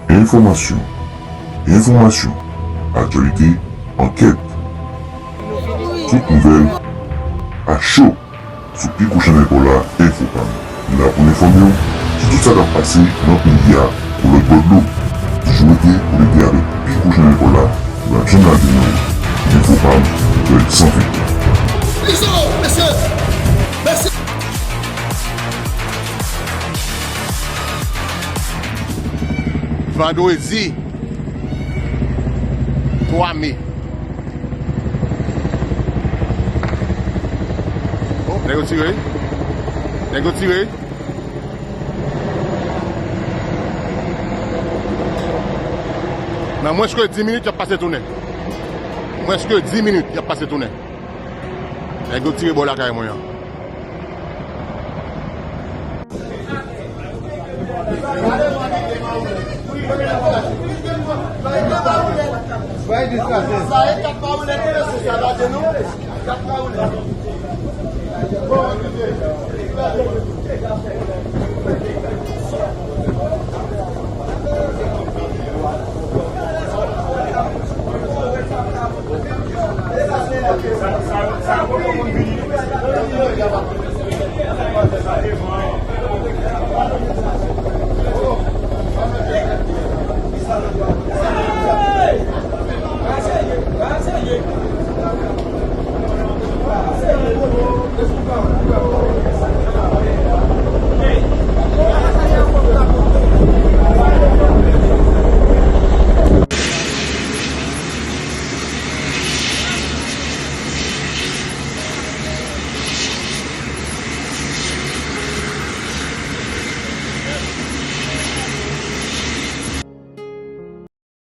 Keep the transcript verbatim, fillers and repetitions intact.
Enfòmasyon, enfòmasyon, aktyalite, ankèt. Tout nouvèl a cho sou pi gwo chanèl pa w la, Enfopam. Nou la pou n enfòme w sou tout sa k ap pase nan peyi a, pou lòt bò dlo. Toujou rete konekte avèk pi gwo chanèl pa w la, nou p ap janm lage nan Enfopam, nouvèl san filtre. Izo, mesye! Mèsi! Vandredi twa me. Oh, nèg yo tire, wi. Nèg yo tire, wi. Nan mwens ke dis minit, y ap pase tounen. Mwens ke dis minit, y ap pase tounen. Nèg yo tire bò lakay mwen an. Sa e kat mawoulèt, mesye, sa va de nou. Kat mawoulèt.